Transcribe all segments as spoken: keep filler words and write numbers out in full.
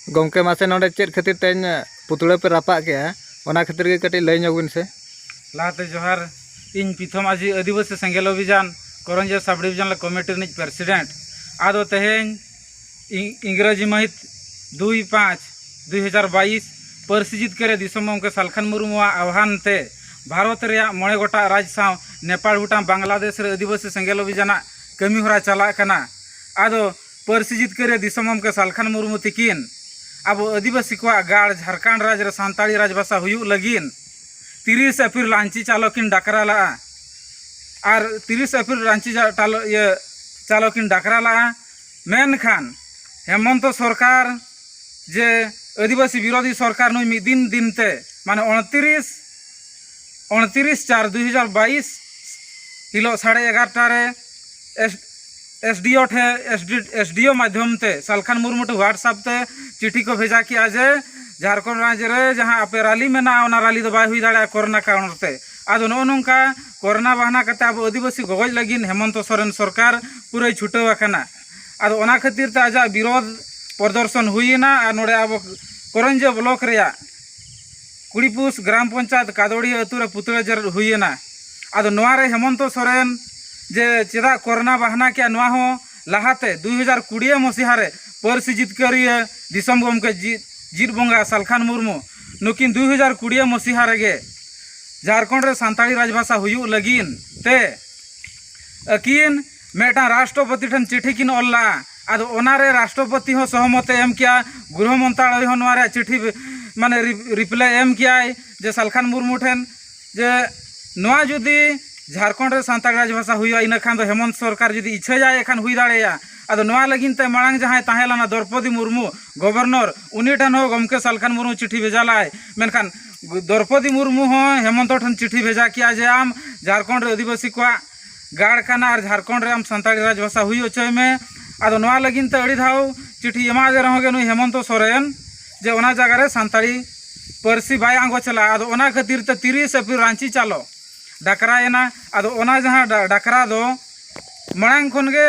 ᱜᱚᱢᱠᱮ, ᱢᱟᱥᱮ ᱱᱚᱰᱮ ᱪᱮᱫ ᱠᱷᱟᱹᱛᱤᱨ ᱛᱮᱦᱮᱧ ᱯᱩᱛᱲᱟᱹ ᱯᱮ ᱨᱟᱯᱟᱜ ᱠᱮᱜᱼᱟ, ᱚᱱᱟ ᱠᱷᱟᱹᱛᱤᱨ ᱜᱮ ᱠᱟᱹᱴᱤᱡ ᱞᱟᱹᱭ ᱧᱚᱜ ᱵᱤᱱ ᱥᱮ᱾ ᱞᱟᱦᱟᱛᱮ ᱡᱚᱦᱟᱨ, ᱤᱧ ᱯᱤᱛᱷᱚᱢ ᱟᱡᱷᱤ, ᱟᱹᱫᱤᱵᱟᱹᱥᱤ ᱥᱮᱸᱜᱮᱞ ᱚᱵᱷᱤᱡᱟᱱ, ᱠᱚᱨᱚᱧᱡᱤᱭᱟᱹ ᱥᱟᱵ ᱰᱤᱵᱷᱤᱡᱚᱱᱟᱞ ᱠᱚᱢᱤᱴᱤ ᱨᱤᱱᱤᱡ ᱯᱨᱮᱥᱤᱰᱮᱱᱴ᱾ ᱟᱫᱚ ᱛᱮᱦᱮᱧ ᱤᱝ-, ᱤᱝᱨᱮᱡᱤ ᱢᱟᱹᱦᱤᱛ ᱫᱩᱭ ᱯᱟᱸᱪ ᱫᱩᱭ ᱦᱟᱡᱟᱨ ᱵᱟᱭᱤᱥ, ᱯᱟᱹᱨᱥᱤ ᱡᱤᱛᱠᱟᱹᱨᱤᱭᱟᱹ ᱫᱤᱥᱚᱢ ᱜᱚᱢᱠᱮ ᱥᱟᱞᱠᱷᱟᱱ ᱢᱩᱨᱢᱩᱣᱟᱜ ᱟᱦᱣᱟᱱ ᱛᱮ ᱵᱷᱟᱨᱚᱛ ᱨᱮᱭᱟᱜ ᱢᱚᱬᱮ ᱜᱚᱴᱟᱝ ᱨᱟᱡᱽ ᱥᱟᱶ ᱱᱮᱯᱟᱲ, ᱵᱷᱩᱴᱟᱱ, ᱵᱟᱝᱞᱟᱫᱮᱥ ᱨᱮ ᱟᱹᱫᱤᱵᱟᱹᱥᱤ ᱥᱮᱸᱜᱮᱞ ᱚᱵᱷᱤᱡᱟᱱᱟᱜ ᱠᱟᱹᱢᱤ ᱦᱚᱨᱟ ᱪᱟᱞᱟᱜ ᱠᱟᱱᱟ᱾ ᱟᱫᱚ ᱯᱟᱹᱨᱥᱤ ᱡᱤᱛᱠᱟᱹᱨᱤᱭᱟᱹ ᱫᱤᱥᱚᱢ ᱜᱚᱢᱠᱮ ᱥᱟᱞᱠᱷᱟᱱ ᱢᱩᱨᱢᱩ ᱛᱤᱠᱤᱱ ᱟᱵᱚ ᱟᱹᱫᱤᱵᱟᱹᱥᱤ ᱠᱚᱣᱟᱜ ᱜᱟᱲ ᱡᱷᱟᱲᱠᱷᱚᱸᱰ ᱨᱟᱡᱽ ᱨᱮ ᱥᱟᱱᱛᱟᱲᱤ ᱨᱟᱡᱽᱵᱷᱟᱥᱟ ᱦᱩᱭᱩᱜ ᱞᱟᱹᱜᱤᱫ ᱛᱤᱨᱤᱥ ᱮᱯᱨᱤᱞ ᱨᱟᱺᱪᱤ ᱪᱟᱞᱚ ᱠᱤᱱ ᱰᱟᱠᱨᱟ ᱞᱟᱜᱼᱟ᱾ ᱟᱨ ᱛᱤᱨᱤᱥ ᱮᱯᱨᱤᱞ ᱨᱟᱺᱪᱤ ᱡᱟ-, ᱴᱟᱞᱚ-, ᱤᱭᱟᱹ, ᱪᱟᱞᱚ ᱠᱤᱱ ᱰᱟᱠᱨᱟ ᱞᱟᱜᱼᱟ᱾ ᱢᱮᱱᱠᱷᱟᱱ ᱦᱮᱢᱚᱱᱛᱚ ᱥᱚᱨᱠᱟᱨ, ᱡᱮ ᱟᱹᱫᱤᱵᱟᱹᱥᱤ ᱵᱤᱨᱳᱫᱷᱤ ᱥᱚᱨᱠᱟᱨ, ᱱᱩᱭ ᱢᱤᱫ ᱫᱤᱱ ᱫᱤᱱ ᱛᱮ, ᱢᱟᱱᱮ ᱩᱱᱛᱨᱤᱥ, ᱩᱱᱛᱨᱤᱥ ᱪᱟᱨ ᱫᱩᱭ ᱦᱟᱡᱟᱨ ᱵᱟᱭᱤᱥ ᱦᱤᱞᱳᱜ ᱥᱟᱲᱮ ᱮᱜᱟᱨᱚᱴᱟ ᱨᱮ ᱮᱥ-, SDO ᱴᱷᱮᱱ, SD, SDO ᱢᱟᱫᱽᱫᱷᱚᱢ ᱛᱮ ᱥᱟᱞᱠᱷᱟᱱ ᱢᱩᱨᱢᱩ ᱴᱷᱮᱱ WhatsApp ᱛᱮ ᱪᱤᱴᱷᱤ ᱠᱚ ᱵᱷᱮᱡᱟ ᱠᱮᱜᱼᱟ ᱡᱮ ᱡᱷᱟᱲᱠᱷᱚᱸᱰ ᱨᱟᱡᱽ ᱨᱮ ᱡᱟᱦᱟᱸ ᱟᱯᱮ ᱨᱟᱞᱤ ᱢᱮᱱᱟᱜᱼᱟ, ᱚᱱᱟ ᱨᱟᱞᱤ ᱫᱚ ᱵᱟᱭ ᱦᱩᱭ ᱫᱟᱲᱮᱭᱟᱜᱼᱟ ᱠᱚᱨᱳᱱᱟ ᱠᱟᱨᱚᱱ ᱛᱮ᱾ ᱟᱫᱚ ᱱᱚᱜᱼᱚ ᱱᱚᱝᱠᱟ ᱠᱚᱨᱳᱱᱟ ᱵᱟᱦᱟᱱᱟ ᱠᱟᱛᱮ ᱟᱵᱚ ᱟᱹᱫᱤᱵᱟᱹᱥᱤ ᱜᱚᱜᱚᱡ ᱞᱟᱹᱜᱤᱫ ᱦᱮᱢᱚᱱᱛᱚ ᱥᱚᱨᱮᱱ ᱥᱚᱨᱠᱟᱨ ᱯᱩᱨᱟᱹᱭ ᱪᱷᱩᱴᱟᱹᱣ ᱟᱠᱟᱱᱟ᱾ ᱟᱫᱚ ᱚᱱᱟ ᱠᱷᱟᱹᱛᱤᱨ ᱛᱮ ᱟᱡᱟᱜ ᱵᱤᱨᱳᱫᱷ ᱯᱨᱚᱫᱚᱨᱥᱚᱱ ᱦᱩᱭᱮᱱᱟ ᱟᱨ ᱱᱚᱰᱮ ᱟᱵᱚ ᱠᱚᱨᱚᱧᱡᱤᱭᱟᱹ ᱵᱞᱚᱠ ᱨᱮᱭᱟᱜ ᱠᱩᱲᱤᱯᱩᱥ ᱜᱨᱟᱢ ᱯᱚᱧᱪᱟᱭᱮᱛ ᱠᱟᱫᱚᱲᱤᱭᱟᱹ ᱟᱹᱛᱩ ᱨᱮ ᱯᱩᱛᱲᱟᱹ ᱡᱮᱨᱮᱫ ᱦᱩᱭᱮᱱᱟ᱾ ᱟᱫᱚ ᱱᱚᱣᱟ ᱨᱮ ᱦᱮᱢᱚᱱᱛᱚ ᱥᱚᱨᱮᱱ ᱡᱮ ᱪᱮᱫᱟᱜ ᱠᱚᱨᱳᱱᱟ ᱵᱟᱦᱱᱟ ᱠᱮᱜᱼᱟ, ᱱᱚᱣᱟ ᱦᱚᱸ ᱞᱟᱦᱟᱛᱮ ᱫᱩᱭ ᱦᱟᱡᱟᱨ ᱠᱩᱲᱤ ᱢᱚᱥᱤᱦᱟ ᱨᱮ ᱯᱟᱹᱨᱥᱤ ᱡᱤᱛᱠᱟᱹᱨᱤᱭᱟᱹ ᱫᱤᱥᱚᱢ ᱜᱚᱢᱠᱮ ᱡᱤ-, ᱡᱤᱛ ᱵᱚᱸᱜᱟ ᱥᱟᱞᱠᱷᱟᱱ ᱢᱩᱨᱢᱩ ᱱᱩᱠᱤᱱ ᱫᱩᱭ ᱦᱟᱡᱟᱨ ᱠᱩᱲᱤ ᱢᱚᱥᱤᱦᱟ ᱨᱮᱜᱮ ᱡᱷᱟᱲᱠᱷᱚᱸᱰ ᱨᱮ ᱥᱟᱱᱛᱟᱲᱤ ᱨᱟᱡᱽᱵᱷᱟᱥᱟ ᱦᱩᱭᱩᱜ ᱞᱟᱹᱜᱤᱫ ᱛᱮ ᱟᱹᱠᱤᱱ ᱢᱤᱫᱴᱟᱝ ᱨᱟᱥᱴᱨᱚᱯᱚᱛᱤ ᱴᱷᱮᱱ ᱪᱤᱴᱷᱤ ᱠᱤᱱ ᱚᱞ ᱞᱮᱫᱼᱟ᱾ ᱟᱫᱚ ᱚᱱᱟᱨᱮ ᱨᱟᱥᱴᱨᱚᱯᱚᱛᱤ ᱦᱚᱸ ᱥᱚᱦᱚᱢᱚᱛᱮ ᱮᱢ ᱠᱮᱜᱼᱟ, ᱜᱨᱚᱦᱚ ᱢᱚᱱᱛᱨᱟᱞᱚᱭ ᱦᱚᱸ ᱱᱚᱣᱟ ᱨᱮᱭᱟᱜ ᱪᱤᱴᱷᱤ, ᱢᱟᱱᱮ, ᱨᱤ-, ᱨᱤᱯᱞᱟᱭ ᱮᱢ ᱠᱮᱜᱼᱟᱭ ᱡᱮ ᱥᱟᱞᱠᱷᱟᱱ ᱢᱩᱨᱢᱩ ᱴᱷᱮᱱ ᱡᱮ ᱱᱚᱣᱟ ᱡᱩᱫᱤ ᱡᱷᱟᱲᱠᱷᱚᱸᱰ ᱨᱮ ᱥᱟᱱᱛᱟᱲᱤ ᱨᱟᱡᱽᱵᱷᱟᱥᱟ ᱦᱩᱭᱩᱜᱼᱟ, ᱤᱱᱟᱹ ᱠᱷᱟᱱ ᱫᱚ ᱦᱮᱢᱚᱱᱛ ᱥᱚᱨᱠᱟᱨ ᱡᱩᱫᱤ ᱤᱪᱷᱟᱹᱭᱟᱭ, ᱮᱱᱠᱷᱟᱱ ᱦᱩᱭ ᱫᱟᱲᱮᱭᱟᱜᱼᱟ᱾ ᱟᱫᱚ ᱱᱚᱣᱟ ᱞᱟᱹᱜᱤᱫ ᱛᱮ ᱢᱟᱲᱟᱝ ᱡᱟᱦᱟᱸᱭ ᱛᱟᱦᱮᱸ ᱞᱮᱱᱟ ᱫᱨᱚᱯᱚᱫᱤ ᱢᱩᱨᱢᱩ, ᱜᱚᱵᱷᱚᱨᱱᱚᱨ, ᱩᱱᱤ ᱴᱷᱮᱱ ᱦᱚᱸ ᱜᱚᱢᱠᱮ ᱥᱟᱞᱠᱷᱟᱱ ᱢᱩᱨᱢᱩ ᱪᱤᱴᱷᱤ ᱵᱷᱮᱡᱟ ᱞᱮᱫᱼᱟᱭ᱾ ᱢᱮᱱᱠᱷᱟᱱ ᱫᱨᱚᱯᱚᱫᱤ ᱢᱩᱨᱢᱩ ᱦᱚᱸ ᱦᱮᱢᱚᱱᱛᱚ ᱴᱷᱮᱱ ᱪᱤᱴᱷᱤ ᱵᱷᱮᱡᱟ ᱠᱮᱜᱼᱟ ᱡᱮ ᱟᱢ ᱡᱷᱟᱲᱠᱷᱚᱸᱰ ᱨᱮ ᱟᱹᱫᱤᱵᱟᱹᱥᱤ ᱠᱚᱣᱟᱜ ᱜᱟᱲ ᱠᱟᱱᱟ ᱟᱨ ᱡᱷᱟᱲᱠᱷᱚᱸᱰ ᱨᱮ ᱟᱢ ᱥᱟᱱᱛᱟᱲᱤ ᱨᱟᱡᱽᱵᱷᱟᱥᱟ ᱦᱩᱭ ᱦᱚᱪᱚᱭ ᱢᱮ᱾ ᱟᱫᱚ ᱱᱚᱣᱟ ᱞᱟᱹᱜᱤᱫ ᱛᱮ ᱟᱹᱰᱤ ᱫᱷᱟᱣ ᱪᱤᱴᱷᱤ ᱮᱢᱟᱫᱮ ᱨᱮᱦᱚᱸ ᱜᱮ ᱱᱩᱭ ᱦᱮᱢᱚᱱᱛᱚ ᱥᱚᱨᱮᱱ ᱡᱮ ᱚᱱᱟ ᱡᱟᱭᱜᱟ ᱨᱮ ᱥᱟᱱᱛᱟᱲᱤ ᱯᱟᱹᱨᱥᱤ ᱵᱟᱭ ᱟᱸᱜᱚᱪ ᱞᱟᱜᱼᱟ᱾ ᱟᱫᱚ ᱚᱱᱟ ᱠᱷᱟᱹᱛᱤᱨ ᱛᱮ ᱛᱤᱨᱤᱥ ᱮᱯᱨᱤᱞ ᱨᱟᱺᱪᱤ ᱪᱟᱞᱚ ᱰᱟᱠᱨᱟᱭᱮᱱᱟ᱾ ᱟᱫᱚ ᱚᱱᱟ ᱡᱟᱦᱟᱸ ᱰᱟ-, ᱰᱟᱠᱨᱟ ᱫᱚ ᱢᱟᱲᱟᱝ ᱠᱷᱚᱱ ᱜᱮ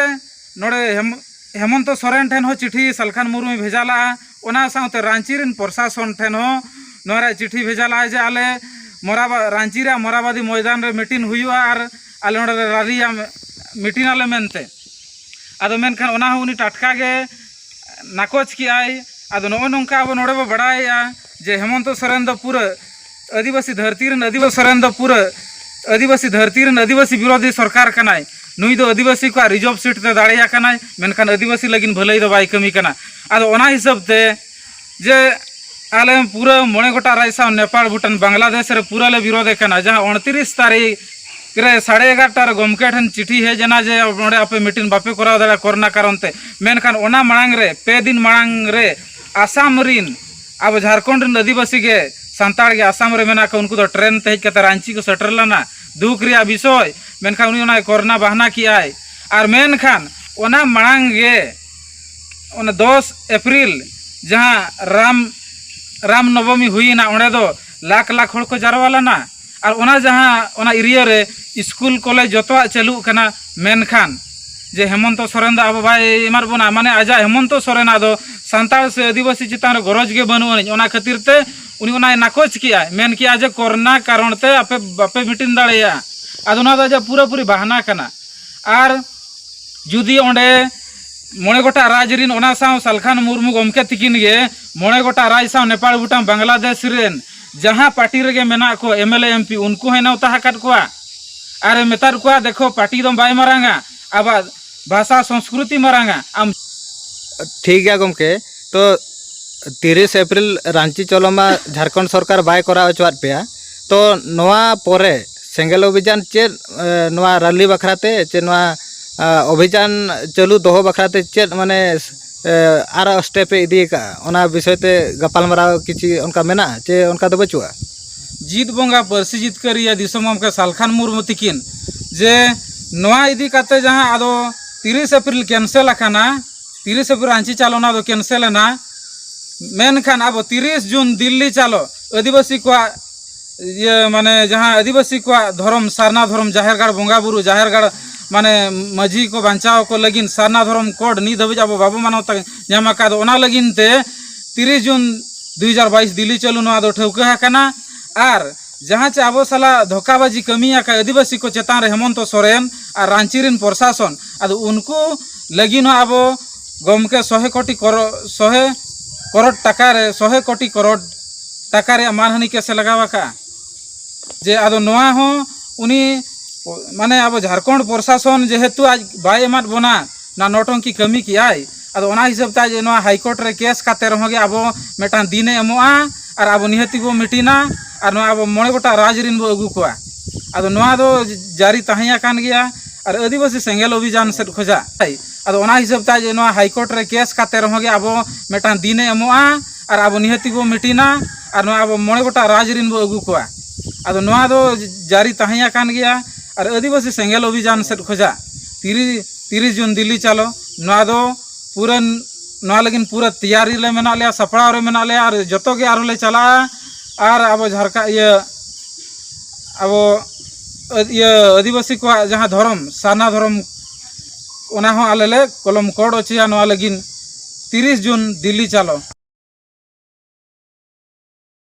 ᱱᱚᱰᱮ ᱦᱮᱢ-, ᱦᱮᱢᱚᱱᱛᱚ ᱥᱚᱨᱮᱱ ᱴᱷᱮᱱ ᱦᱚᱸ ᱪᱤᱴᱷᱤ ᱥᱟᱞᱠᱷᱟᱱ ᱢᱩᱨᱢᱩᱭ ᱵᱷᱮᱡᱟ ᱞᱟᱜᱼᱟ᱾ ᱚᱱᱟ ᱥᱟᱶᱛᱮ ᱨᱟᱺᱪᱤ ᱨᱮᱱ ᱯᱨᱚᱥᱟᱥᱚᱱ ᱴᱷᱮᱱ ᱦᱚᱸ ᱱᱚᱣᱟ ᱨᱮᱭᱟᱜ ᱪᱤᱴᱷᱤ ᱵᱷᱮᱡᱟ ᱞᱟᱜᱼᱟᱭ ᱡᱮ ᱟᱞᱮ ᱢᱚᱨᱟᱵᱟ-, ᱨᱟᱺᱪᱤ ᱨᱮᱭᱟᱜ ᱢᱚᱨᱟᱵᱟᱫᱤ ᱢᱚᱭᱫᱟᱱ ᱨᱮ ᱢᱤᱴᱤᱝ ᱦᱩᱭᱩᱜᱼᱟ ᱟᱨ ᱟᱞᱮ ᱱᱚᱰᱮ ᱞᱮ ᱨᱟᱞᱤᱭᱟ, ᱢᱤᱴᱤᱝ ᱟᱞᱮ ᱢᱮᱱᱛᱮ᱾ ᱟᱫᱚ ᱢᱮᱱᱠᱷᱟᱱ ᱚᱱᱟ ᱦᱚᱸ ᱩᱱᱤ ᱴᱟᱴᱠᱟ ᱜᱮ ᱱᱟᱠᱚᱪ ᱠᱮᱜᱼᱟᱭ᱾ ᱟᱫᱚ ᱱᱚᱜᱼᱚ ᱱᱚᱝᱠᱟ ᱟᱵᱚ ᱱᱚᱰᱮ ᱵᱚ ᱵᱟᱲᱟᱭᱮᱜᱼᱟ ᱡᱮ ᱦᱮᱢᱚᱱᱛᱚ ᱥᱚᱨᱮᱱ ᱫᱚ ᱯᱩᱨᱟᱹ ᱟᱹᱫᱤᱵᱟᱹᱥᱤ ᱫᱷᱟᱹᱨᱛᱤ ᱨᱮᱱ ᱟᱹᱫᱤᱵᱟᱹᱥᱤ ᱥᱚᱨᱮᱱ ᱫᱚ ᱯᱩᱨᱟᱹ ᱟᱹᱫᱤᱵᱟᱹᱥᱤ ᱫᱷᱟᱹᱨᱛᱤ ᱨᱮᱱ ᱟᱹᱫᱤᱵᱟᱹᱥᱤ ᱵᱤᱨᱳᱫᱷᱤ ᱥᱚᱨᱠᱟᱨ ᱠᱟᱱᱟᱭ᱾ ᱱᱩᱭ ᱫᱚ ᱟᱹᱫᱤᱵᱟᱹᱥᱤ ᱠᱚᱣᱟᱜ ᱨᱤᱡᱟᱨᱵᱷ ᱥᱤᱴ ᱛᱮ ᱫᱟᱲᱮᱭᱟ ᱠᱟᱱᱟᱭ, ᱢᱮᱱᱠᱷᱟᱱ ᱟᱹᱫᱤᱵᱟᱹᱥᱤ ᱞᱟᱹᱜᱤᱫ ᱵᱷᱟᱹᱞᱟᱹᱭ ᱫᱚ ᱵᱟᱭ ᱠᱟᱹᱢᱤ ᱠᱟᱱᱟ᱾ ᱟᱫᱚ ᱚᱱᱟ ᱦᱤᱥᱟᱹᱵ ᱛᱮ ᱡᱮ ᱟᱞᱮ ᱯᱩᱨᱟᱹ ᱢᱚᱬᱮ ᱜᱚᱴᱟ ᱨᱟᱡᱽ ᱥᱟᱶ ᱱᱮᱯᱟᱲ, ᱵᱷᱩᱴᱟᱱ, ᱵᱟᱝᱞᱟᱫᱮᱥ ᱨᱮ ᱯᱩᱨᱟᱹ ᱞᱮ ᱵᱤᱨᱳᱫᱷᱮ ᱠᱟᱱᱟ᱾ ᱡᱟᱦᱟᱸ ᱩᱱᱛᱨᱤᱥ ᱛᱟᱹᱨᱤᱠᱷ ᱨᱮ ᱥᱟᱲᱮ ᱮᱜᱟᱨᱚᱴᱟ ᱨᱮ ᱜᱚᱢᱠᱮ ᱴᱷᱮᱱ ᱪᱤᱴᱷᱤ ᱦᱮᱡ ᱮᱱᱟ ᱡᱮ ᱱᱚᱰᱮ ᱟᱯᱮ ᱢᱤᱴᱤᱝ ᱵᱟᱯᱮ ᱠᱚᱨᱟᱣ ᱫᱟᱲᱮᱭᱟᱜᱼᱟ ᱠᱚᱨᱳᱱᱟ ᱠᱟᱨᱚᱱ ᱛᱮ, ᱢᱮᱱᱠᱷᱟᱱ ᱚᱱᱟ ᱢᱟᱲᱟᱝ ᱨᱮ ᱯᱮ ᱫᱤᱱ ᱢᱟᱲᱟᱝ ᱨᱮ ᱟᱥᱟᱢ ᱨᱤᱱ ᱟᱵᱚ ᱡᱷᱟᱲᱠᱷᱚᱸᱰ ᱨᱮᱱ ᱟᱹᱫᱤᱵᱟᱹᱥᱤ ᱜᱮ ᱥᱟᱱᱛᱟᱲ ᱜᱮ ᱟᱥᱟᱢ ᱨᱮ ᱢᱮᱱᱟᱜ ᱠᱚ, ᱩᱱᱠᱩ ᱫᱚ ᱴᱨᱮᱱ ᱛᱮ ᱦᱮᱡ ᱠᱟᱛᱮ ᱨᱟᱺᱪᱤ ᱠᱚ ᱥᱮᱴᱮᱨ ᱞᱮᱱᱟ᱾ ᱫᱩᱠ ᱨᱮᱭᱟᱜ ᱵᱤᱥᱚᱭ, ᱢᱮᱱᱠᱷᱟᱱ ᱩᱱᱤ ᱚᱱᱟ ᱠᱚᱨᱳᱱᱟ ᱵᱟᱦᱱᱟ ᱠᱮᱜᱼᱟᱭ᱾ ᱟᱨ ᱢᱮᱱᱠᱷᱟᱱ ᱚᱱᱟ ᱢᱟᱲᱟᱝ ᱜᱮ, ᱚᱱᱟ ᱫᱚᱥ ᱮᱯᱨᱤᱞ ᱡᱟᱦᱟᱸ ᱨᱟᱢ, ᱨᱟᱢ ᱱᱚᱵᱚᱢᱤ ᱦᱩᱭᱮᱱᱟ, ᱚᱸᱰᱮ ᱫᱚ ᱞᱟᱠᱷ ᱞᱟᱠᱷ ᱦᱚᱲ ᱠᱚ ᱡᱟᱨᱣᱟ ᱞᱮᱱᱟ᱾ ᱟᱨ ᱚᱱᱟ ᱡᱟᱦᱟᱸ ᱚᱱᱟ ᱮᱨᱤᱭᱟ ᱨᱮ ᱥᱠᱩᱞ ᱠᱚᱞᱮᱡᱽ ᱡᱚᱛᱚᱣᱟᱜ ᱪᱟᱹᱞᱩᱜ ᱠᱟᱱᱟ, ᱢᱮᱱᱠᱷᱟᱱ ᱡᱮ ᱦᱮᱢᱚᱱᱛᱚ ᱥᱚᱨᱮᱱ ᱫᱚ ᱟᱵᱚ ᱵᱟᱭ ᱮᱢᱟᱫ ᱵᱚᱱᱟ, ᱢᱟᱱᱮ ᱟᱡᱟᱜ ᱦᱮᱢᱚᱱᱛᱚ ᱥᱚᱨᱮᱱᱟᱜ ᱫᱚ ᱥᱟᱱᱛᱟᱲ ᱥᱮ ᱟᱹᱫᱤᱵᱟᱹᱥᱤ ᱪᱮᱛᱟᱱ ᱨᱮ ᱜᱚᱨᱚᱡᱽ ᱜᱮ ᱵᱟᱹᱱᱩᱜ ᱟᱹᱱᱤᱡ᱾ ᱚᱱᱟ ᱠᱷᱟᱹᱛᱤᱨ ᱛᱮ ᱩᱱᱤ ᱚᱱᱟᱭ ᱱᱟᱠᱚᱪ ᱠᱮᱜᱼᱟ, ᱢᱮᱱ ᱠᱮᱜᱼᱟ ᱡᱮ ᱠᱚᱨᱳᱱᱟ ᱠᱟᱨᱚᱱ ᱛᱮ ᱟᱯᱮ ᱵᱟᱯᱮ ᱢᱤᱴᱤᱝ ᱫᱟᱲᱮᱭᱟᱜᱼᱟ᱾ ᱟᱫᱚ ᱱᱚᱣᱟ ᱫᱚ ᱟᱡᱟᱜ ᱯᱩᱨᱟᱹᱯᱩᱨᱤ ᱵᱟᱦᱱᱟ ᱠᱟᱱᱟ᱾ ᱟᱨ ᱡᱩᱫᱤ ᱚᱸᱰᱮ ᱢᱚᱬᱮ ᱜᱚᱴᱟᱝ ᱨᱟᱡᱽ ᱨᱤᱱ, ᱚᱱᱟ ᱥᱟᱶ ᱥᱟᱞᱠᱷᱟᱱ ᱢᱩᱨᱢᱩ ᱜᱚᱢᱠᱮ ᱛᱤᱠᱤᱱ ᱜᱮ ᱢᱚᱬᱮ ᱜᱚᱴᱟᱝ ᱨᱟᱡᱽ ᱥᱟᱶ ᱱᱮᱯᱟᱲ, ᱵᱷᱩᱴᱟᱱ, ᱵᱟᱝᱞᱟᱫᱮᱥ ᱨᱮᱱ ᱡᱟᱦᱟᱸ ᱯᱟᱨᱴᱤ ᱨᱮᱜᱮ ᱢᱮᱱᱟᱜ ᱠᱚ, M L A, M P, ᱩᱱᱠᱩ ᱦᱚᱸᱭ ᱱᱮᱣᱛᱟ ᱟᱠᱟᱫ ᱠᱚᱣᱟ᱾ ᱟᱨᱮ ᱢᱮᱛᱟᱫ ᱠᱚᱣᱟ, ᱫᱮᱠᱷᱚ, ᱯᱟᱨᱴᱤ ᱫᱚ ᱵᱟᱭ ᱢᱟᱨᱟᱝᱟ, ᱟᱵᱚᱣᱟᱜ ᱵᱷᱟᱥᱟ ᱥᱚᱝᱥᱠᱨᱤᱛᱤ ᱢᱟᱨᱟᱝᱟ᱾ ᱟᱢ ᱴᱷᱤᱠ ᱜᱮᱭᱟ ᱜᱚᱢᱠᱮ, ᱛᱚ ᱛᱤᱨᱤᱥ ᱮᱯᱨᱤᱞ ᱨᱟᱺᱪᱤ ᱪᱚᱞᱚ ᱢᱟ ᱡᱷᱟᱲᱠᱷᱚᱸᱰ ᱥᱚᱨᱠᱟᱨ ᱵᱟᱭ ᱠᱚᱨᱟᱣ ᱦᱚᱪᱚᱣᱟᱫ ᱯᱮᱭᱟ, ᱛᱚ ᱱᱚᱣᱟ ᱯᱚᱨᱮ ᱥᱮᱸᱜᱮᱞ ᱚᱵᱷᱤᱡᱟᱱ ᱪᱮᱫ, ᱮ, ᱱᱚᱣᱟ ᱨᱟᱞᱤ ᱵᱟᱠᱷᱨᱟ ᱛᱮ ᱪᱮ ᱱᱚᱣᱟ, ᱟ, ᱚᱵᱷᱤᱡᱟᱱ ᱪᱟᱹᱞᱩ ᱫᱚᱦᱚ ᱵᱟᱠᱷᱨᱟ ᱛᱮ ᱪᱮᱫ, ᱢᱟᱱᱮ, ᱮ, ᱟᱨ ᱥᱴᱮᱯ ᱮ ᱤᱫᱤ ᱟᱠᱟᱫᱼᱟ, ᱚᱱᱟ ᱵᱤᱥᱚᱭ ᱛᱮ ᱜᱟᱯᱟᱞᱢᱟᱨᱟᱣ ᱠᱤᱪᱷᱤ ᱚᱱᱠᱟ ᱢᱮᱱᱟᱜᱼᱟ ᱪᱮ ᱚᱱᱠᱟ ᱫᱚ ᱵᱟᱹᱪᱩᱜᱼᱟ? ᱡᱤᱛ ᱵᱚᱸᱜᱟ ᱯᱟᱹᱨᱥᱤ ᱡᱤᱛᱠᱟᱹᱨᱤᱭᱟᱹ ᱫᱤᱥᱚᱢ ᱜᱚᱢᱠᱮ ᱥᱟᱞᱠᱷᱟᱱ ᱢᱩᱨᱢᱩ ᱛᱤᱠᱤᱱ ᱡᱮ ᱱᱚᱣᱟ ᱤᱫᱤ ᱠᱟᱛᱮ ᱡᱟᱦᱟᱸ ᱟᱫᱚ ᱛᱤᱨᱤᱥ ᱮᱯᱨᱤᱞ ᱠᱮᱱᱥᱮᱞ ᱟᱠᱟᱱᱟ, ᱛᱤᱨᱤᱥ ᱮᱯᱨᱤᱞ ᱨᱟᱺᱪᱤ ᱪᱟᱞᱚ ᱚᱱᱟ ᱫᱚ ᱠᱮᱱᱥᱮᱞ ᱮᱱᱟ, ᱢᱮᱱᱠᱷᱟᱱ ᱟᱵᱚ ᱛᱤᱨᱤᱥ ᱡᱩᱱ ᱫᱤᱞᱞᱤ ᱪᱟᱞᱚ ᱟᱹᱫᱤᱵᱟᱹᱥᱤ ᱠᱚᱣᱟᱜ ᱤᱭᱟᱹ, ᱢᱟᱱᱮ, ᱡᱟᱦᱟᱸ ᱟᱹᱫᱤᱵᱟᱹᱥᱤ ᱠᱚᱣᱟᱜ ᱫᱷᱚᱨᱚᱢ, ᱥᱟᱨᱱᱟ ᱫᱷᱚᱨᱚᱢ, ᱡᱟᱦᱮᱨ ᱜᱟᱲ ᱵᱚᱸᱜᱟ ᱵᱩᱨᱩ, ᱡᱟᱦᱮᱨ ᱜᱟᱲ, ᱢᱟᱱᱮ, ᱢᱟᱹᱡᱷᱤ ᱠᱚ ᱵᱟᱧᱪᱟᱣ ᱠᱚ ᱞᱟᱹᱜᱤᱫ ᱥᱟᱨᱱᱟ ᱫᱷᱚᱨᱚᱢ ᱠᱳᱰ ᱱᱤᱛ ᱫᱷᱟᱹᱵᱤᱡ ᱟᱵᱚ ᱵᱟᱵᱚ ᱢᱟᱱᱟᱣ ᱛᱟ-, ᱧᱟᱢ ᱟᱠᱟᱫ᱾ ᱚᱱᱟ ᱞᱟᱹᱜᱤᱫ ᱛᱮ ᱛᱤᱨᱤᱥ ᱡᱩᱱ ᱫᱩ ᱦᱟᱡᱟᱨ ᱵᱟᱭᱤᱥ ᱫᱤᱞᱤ ᱪᱟᱹᱞᱩ, ᱱᱚᱣᱟ ᱫᱚ ᱴᱷᱟᱹᱣᱠᱟᱹ ᱟᱠᱟᱱᱟ᱾ ᱟᱨ ᱡᱟᱦᱟᱸ ᱪᱮ ᱟᱵᱚ ᱥᱟᱞᱟᱜ ᱫᱷᱳᱠᱟᱵᱟᱡᱤ ᱠᱟᱹᱢᱤ ᱟᱠᱟᱫ ᱟᱹᱫᱤᱵᱟᱹᱥᱤ ᱠᱚ ᱪᱮᱛᱟᱱ ᱨᱮ ᱦᱮᱢᱚᱱᱛᱚ ᱥᱚᱨᱮᱱ ᱟᱨ ᱨᱟᱺᱪᱤ ᱨᱮᱱ ᱯᱨᱚᱥᱟᱥᱚᱱ, ᱟᱫᱚ ᱩᱱᱠᱩ ᱞᱟᱹᱜᱤᱫ ᱦᱚᱸ ᱟᱵᱚ ᱜᱚᱢᱠᱮ ᱥᱚᱦᱮ ᱠᱳᱴᱤ ᱠᱚᱨᱚ ᱥᱚᱦᱮ ᱠᱚᱨᱳᱲ ᱴᱟᱠᱟ ᱨᱮ ᱥᱚᱦᱮ ᱠᱳᱴᱤ ᱠᱚᱨᱳᱲ ᱴᱟᱠᱟ ᱨᱮᱭᱟᱜ ᱢᱟᱱᱦᱟᱹᱱᱤ ᱠᱮᱥ ᱮ ᱞᱟᱜᱟᱣ ᱟᱠᱟᱫᱼᱟ᱾ ᱡᱮ ᱟᱫᱚ ᱱᱚᱣᱟ ᱦᱚᱸ ᱩᱱᱤ, ᱢᱟᱱᱮ, ᱟᱵᱚ ᱡᱷᱟᱲᱠᱷᱚᱸᱰ ᱯᱨᱚᱥᱟᱥᱚᱱ ᱡᱮᱦᱮᱛᱩ ᱟᱡ ᱵᱟᱭ ᱮᱢᱟᱫ ᱵᱚᱱᱟ, ᱱᱟ ᱱᱚᱴᱚᱝᱠᱤ ᱠᱟᱹᱢᱤ ᱠᱮᱜᱼᱟᱭ, ᱟᱫᱚ ᱚᱱᱟ ᱦᱤᱥᱟᱹᱵ ᱛᱮ ᱟᱡ ᱱᱚᱣᱟ ᱦᱟᱭᱠᱳᱨᱴ ᱨᱮ ᱠᱮᱥ ᱠᱟᱛᱮ ᱨᱮᱦᱚᱸ ᱜᱮ ᱟᱵᱚ ᱢᱤᱫᱴᱟᱝ ᱫᱤᱱᱮ ᱮᱢᱚᱜᱼᱟ ᱟᱨ ᱟᱵᱚ ᱱᱤᱦᱟᱹᱛᱤ ᱵᱚ ᱢᱤᱴᱤᱱᱟ ᱟᱨ ᱱᱚᱣᱟ ᱟᱵᱚ ᱢᱚᱬᱮ ᱜᱚᱴᱟᱝ ᱨᱟᱡᱽ ᱨᱤᱱ ᱵᱚ ᱟᱹᱜᱩ ᱠᱚᱣᱟ᱾ ᱟᱫᱚ ᱱᱚᱣᱟ ᱫᱚ ᱡᱟᱹᱨᱤ ᱛᱟᱦᱮᱸ ᱟᱠᱟᱱ ᱜᱮᱭᱟ᱾ ᱟᱨ ᱟᱹᱫᱤᱵᱟᱹᱥᱤ ᱥᱮᱸᱜᱮᱞ ᱚᱵᱷᱤᱡᱟᱱ ᱥᱮᱫ ᱠᱷᱚᱡᱟᱜ, ᱟᱫᱚ ᱚᱱᱟ ᱦᱤᱥᱟᱹᱵ ᱛᱮ ᱟᱡ ᱱᱚᱣᱟ ᱦᱟᱭᱠᱳᱨᱴ ᱨᱮ ᱠᱮᱥ ᱠᱟᱛᱮ ᱨᱮᱦᱚᱸ ᱜᱮ ᱟᱵᱚ ᱢᱤᱫᱴᱟᱝ ᱫᱤᱱᱮ ᱮᱢᱚᱜᱼᱟ ᱟᱨ ᱟᱵᱚ ᱱᱤᱦᱟᱹᱛᱤ ᱵᱚ ᱢᱤᱴᱤᱱᱟ ᱟᱨ ᱱᱚᱣᱟ ᱟᱵᱚ ᱢᱚᱬᱮ ᱜᱚᱴᱟᱝ ᱨᱟᱡᱽ ᱨᱤᱱ ᱵᱚ ᱟᱹᱜᱩ ᱠᱚᱣᱟ᱾ ᱟᱫᱚ ᱱᱚᱣᱟ ᱫᱚ ᱡᱟᱹᱨᱤ ᱛᱟᱦᱮᱸ ᱟᱠᱟᱱ ᱜᱮᱭᱟ᱾ ᱟᱨ ᱟᱹᱫᱤᱵᱟᱹᱥᱤ ᱥᱮᱸᱜᱮᱞ ᱚᱵᱷᱤᱡᱟᱱ ᱥᱮᱫ ᱠᱷᱚᱡᱟᱜ ᱛᱤᱨᱤᱥ ᱛᱤᱨᱤᱥ ᱡᱩᱱ ᱫᱤᱞᱤ ᱪᱟᱞᱚ, ᱱᱚᱣᱟ ᱫᱚ ᱯᱩᱨᱟᱹ, ᱱᱚᱣᱟ ᱞᱟᱹᱜᱤᱫ ᱯᱩᱨᱟᱹ ᱛᱮᱭᱟᱨᱤ ᱞᱮ ᱢᱮᱱᱟᱜ ᱞᱮᱭᱟ, ᱥᱟᱯᱲᱟᱣ ᱨᱮ ᱢᱮᱱᱟᱜ ᱞᱮᱭᱟ᱾ ᱟᱨ ᱡᱚᱛᱚ ᱜᱮ ᱟᱨᱦᱚᱸ ᱞᱮ ᱪᱟᱞᱟᱜᱼᱟ᱾ ᱟᱨ ᱟᱵᱚ ᱡᱷᱟᱨᱠᱷᱟ ᱤᱭᱟᱹ ᱟᱵᱚ ᱟᱹᱫ- ᱤᱭᱟᱹ ᱟᱹᱫᱤᱵᱟᱹᱥᱤ ᱠᱚᱣᱟᱜ ᱡᱟᱦᱟᱸ ᱫᱷᱚᱨᱚᱢ, ᱥᱟᱨᱱᱟ ᱫᱷᱚᱨᱚᱢ, ᱚᱱᱟ ᱦᱚᱸ ᱟᱞᱮ ᱞᱮ ᱠᱚᱞᱚᱢ ᱠᱳᱰ ᱦᱚᱪᱚᱭᱟ ᱱᱚᱣᱟ ᱞᱟᱹᱜᱤᱫ ᱛᱤᱨᱤᱥ ᱡᱩᱱ ᱫᱤᱞᱤ ᱪᱟᱞᱚ᱾